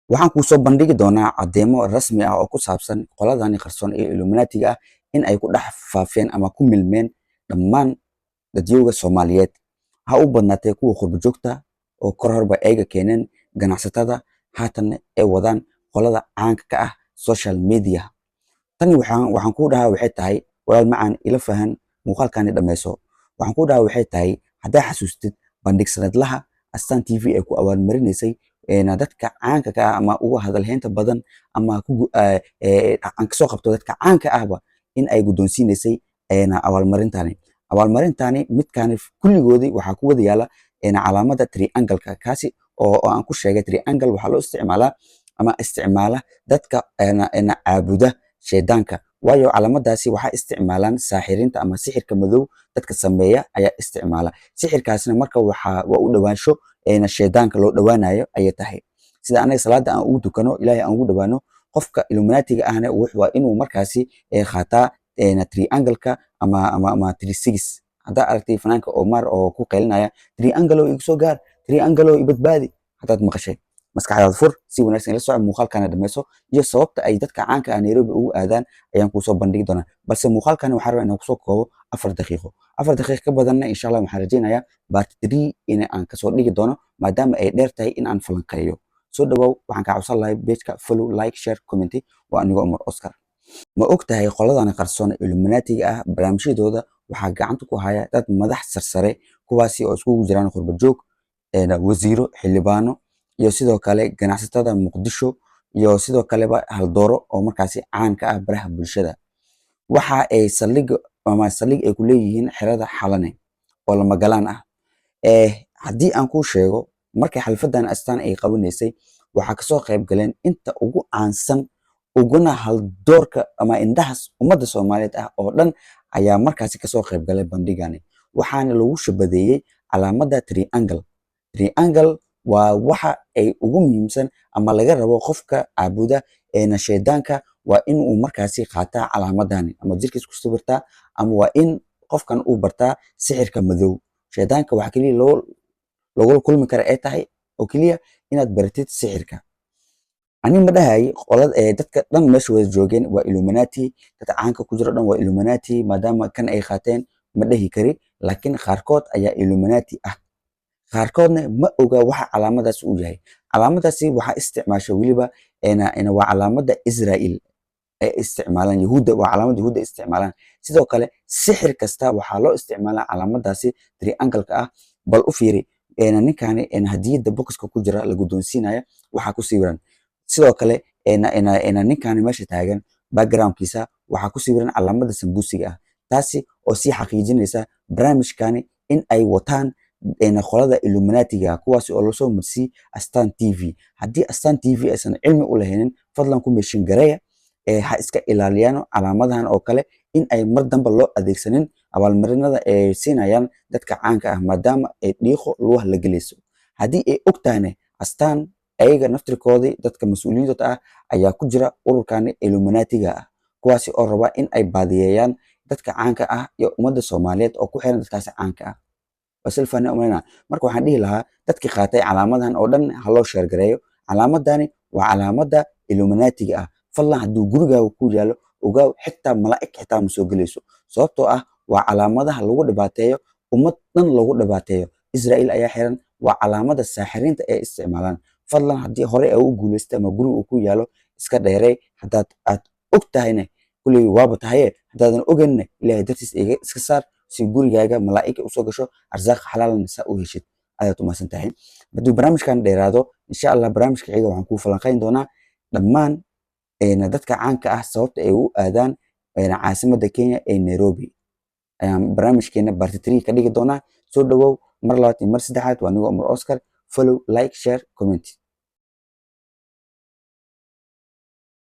Waxaan kuu soo bandhigi doonaa cadeymo rasmi ah oo ku saabsan qoladani qarsoon ee Illuminatiga ah in ay ku dhex faafeen ama ku milmeen dhammaan dadyowga Soomaaliyeed, ha u badnaatee kuwa qurbo joogta oo kor horba ayaga keeneen ganacsatada, haatanna ay wadaan qolada caanka ka ah social media. Tani waxaan kuu dhahaa waxay tahay, walaal macaan, ila fahan muuqaalkani dhammayso. Waxaan kuu dhahaa waxay tahay, haddaa xasuustid bandhig sanadlaha Astaan TV ay ku abaalmarinaysay dadka caanka ka ah ama ugu hadalheynta badan ama aan kasoo qabto dadka caanka ahba in ay guddoonsiinaysay abaalmarintani. Midkaani kulligoodii waxaa ku wada yaala calaamada triangle-ka, kaasi oo aan ku sheegay triangle waxaa loo isticmaalaa ama isticmaala dadka caabuda shaydaanka, waayo calaamadaasi waxaa isticmaalaan saaxiriinta ama sixirka madow dadka sameeya ayaa isticmaala sixirkaasna. Marka waxaa waa u dhawaansho shaydaanka loo dhawaanayo ayay tahay. Sida anaga salaada aan ugu tukano, Ilaahay aan ugu dhawaano, qofka Illuminatiga ahna waa inuu markaasi qaataa triangle-ka ama 36. Haddaa aragtay fanaanka Omar oo ku qaylinaya "Triangle igu soo gaar, triangle i badbaadi," haddaad maqashay, maskaxdaada fur, si wanaagsan ila soco muuqaalkana dhammayso, iyo sababta ay dadka caanka ah Nairobi ugu aadaan ayaan kuusoo bandhigi doonaa. Balse muuqaalkani waxaan rabaa inaan kusoo koobo 4 daqiiqo. 4 daqiiqo ka badanna, insha Allah, waxaan rajaynayaa part 3 in aan kasoo dhigi doono, maadaama ay dheer tahay in aan falanqeeyo. Soo dhawaaw, waxaan kaa codsan lahay page-ka follow, like, share, comment. Waa anigoo Umar Oscar. Ma og tahay qoladan qarsoon Illuminatiga ah barnaamijyadooda waxaa gacanta ku haya dad madax sarsare, kuwaasi oo iskugu jiraan qurbo joog, wasiiro, xildhibaano iyo sidoo kale ganacsatada Muqdisho iyo sidoo kaleba haldooro oo markaasi caan ka ah baraha bulshada? Waxa ay saldhig ama saldhig ay ku leeyihiin xerada Xalane oo lamagalaan ah. Haddii aan kuu sheego, markay xalfadan Astaan ay qabanaysay, waxaa kasoo qayb galeen inta ugu caansan uguna haldoorka ama indhahaas ummadda Soomaaliyeed ah oo dhan ayaa markaasi kasoo qayb galay bandhigani. Waxaana lagu shabadeeyey calaamadda triangle. Triangle waa waxa ay ugu muhiimsan ama laga rabo qofka caabuda shaydaanka, waa in uu markaasi qaataa calaamadani ama jirkiis ku sawirtaa, ama waa in qofkan uu bartaa sixirka madow. Shaydaanka waxaa keliya loo lagula kulmi kara ay tahay oo keliya inaad baratid sixirka. Ani ma dhahay qolada ee dadka dhan meesha wada joogeen waa Illuminati, dadka caanka ku jiro dhan waa Illuminati maadaama kan ay qaateen, ma dhahi kari. Laakiin qaarkood ayaa Illuminati ah, qaarkoodna ma oga waxa calaamadaas uu yahay. Calaamadaasi waxaa isticmaasha weliba waa calaamada Israel ay isticmaalaan, Yahuudda, waa calaamada Yahuudda isticmaalaan. Sidoo kale sixir kasta waxaa loo isticmaalaa calaamadaasi triangle-ka ah. Bal u fiiri ninkani hadiyadda boxka ku jira la guddoonsiinaya waxaa ku sawiran. Sidoo kale ninkani meesha taagan backgroundkiisa waxaa ku sawiran calaamada sambuusiga ah, taasi oo sii xaqiijinaysa barnaamijkani in ay wataan qolada Illuminatiga, kuwaasi oo lasoo marsiyey Astaan TV. Haddii Astaan TV aysan cilmi u lahaynin, fadlan ku meeshin gareeya ee ha iska ilaaliyaan calaamadahan oo kale in ay mar dambe loo adeegsanin abaalmarinada ay siinayaan dadka caanka ah, maadaama ay dhiiqo lugaha la gelayso. Haddii ay og tahayne Astaan, ayaga naftirkoodii dadka mas-uuliyiintooda ah ayaa ku jira ururkani Illuminatiga ah, kuwaasi oo raba in ay baadiyeeyaan dadka caanka ah iyo ummadda Soomaaliyeed oo ku xiran dadkaasi caanka ah. Waa umaleyna. Marka waxaan dhihi lahaa dadkii qaatay calaamadahan oo dhan ha loo share gareeyo. Calaamadani waa calaamada Illuminatiga ah. Fadlan, hadduu gurigaaga ku yaalo, ogaaw, xitaa malaa'ig xitaa ma soo gelayso, sababtoo ah waa calaamadaha lagu dhibaateeyo ummad dhan, lagu dhibaateeyo. Israel ayaa xiran, waa calaamada saaxiriinta ay isticmaalaan. Fadlan, haddii hore ay u guuleystay ama guriga uu ku yaalo, iska dheerey. Haddaad aad og tahayne, kulley waaba tahaye, haddaadan ogeynne, Ilaahay dartiis iga iska saar si gurigaaga malaa'ika usoo gasho, arsaaq xalaalna saa u heshid. Ayaad umahadsan tahay. Hadduu barnaamijkan dheeraado, insha Allah barnaamijka xiga waxaan kuu falanqayn doonaa dhammaan dadka caanka ah sababta ay u aadaan caasimadda Kenya ee Nairobi ayaan barnaamijkeena part 3 ka dhigi doonaa. Soo dhawow mar labaad iyo mar saddexaad. Waa anigoo Umar Oscar. Follow, like, share, comment.